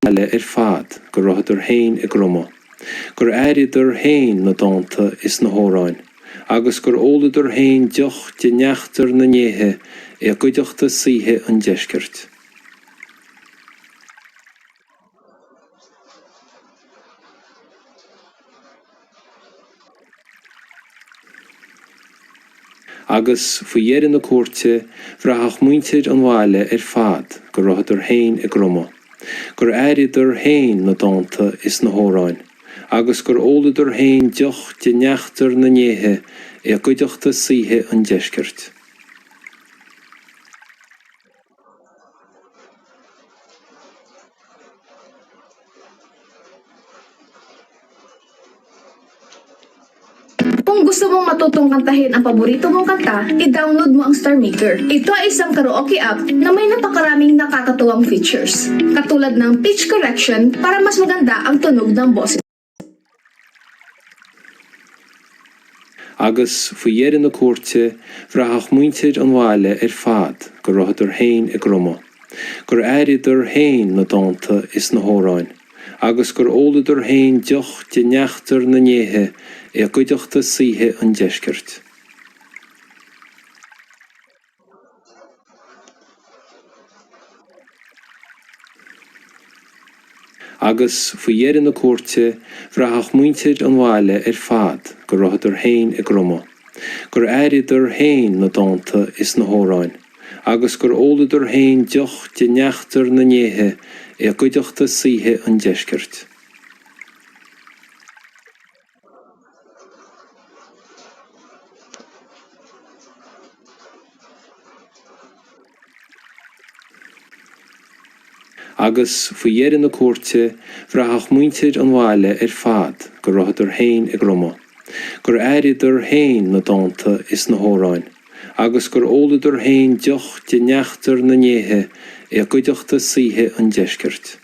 bhaile ar fad go rabhadar féin i gCromadh, gur airíodar féin na dánta is na hamhráin, agus gur óladar féin deoch de neachtar na ndéithe i gcuideachta saoithe an deiscirt. Agus, faoi dheireadh na cuairte, bhraithfeadh muintir an bhaile ar fad go rabhadar féin i gCromadh, gur airíodar féin na dánta is na hamhráin, agus gur óladar féin deoch de neachtar na ndéithe i gcuideachta saoithe an deiscirt. Kung gusto mong matutong kantahin ang paborito mong kanta, i-download mo ang Star Maker. Ito ay isang karaoke app na may napakaraming nakakatuwang features, katulad ng pitch correction para mas maganda ang tunog ng boses. Agus, faoi dheireadh na cuairte, bhraithfeadh muintir an bhaile ar fad go rabhadar féin i gCromadh, gur airíodar féin na dánta is na hamhráin, agus gur óladar féin deoch de neachtar na ndéithe i gcuideachta saoithe an deiscirt. Agus, faoi dheireadh na cuairte, bhraithfeadh muintir an bhaile ar fad go rabhadar féin i gCromadh, gur airíodar féin na dánta is na hamhráin, agus gur óladar féin deoch de neachtar na ndéithe i gcuideachta saoithe an deiscirt. Agus, faoi dheireadh na cuairte, bhraithfeadh muintir an bhaile ar fad go rabhadar féin i gCromadh, gur airíodar féin na dánta is na hamhráin, agus gur óladar féin deoch de neachtar na ndéithe i gcuideachta saoithe an deiscirt.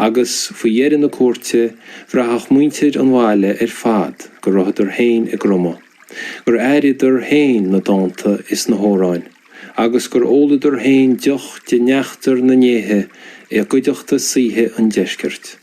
Agus, faoi dheireadh na cuairte, bhraithfeadh muintir an bhaile ar fad go rabhadar féin i gCromadh, gur airíodar féin na dánta is na hamhráin, agus gur óladar féin deoch de neachtar na ndéithe i gcuideachta saoithe an deiscirt.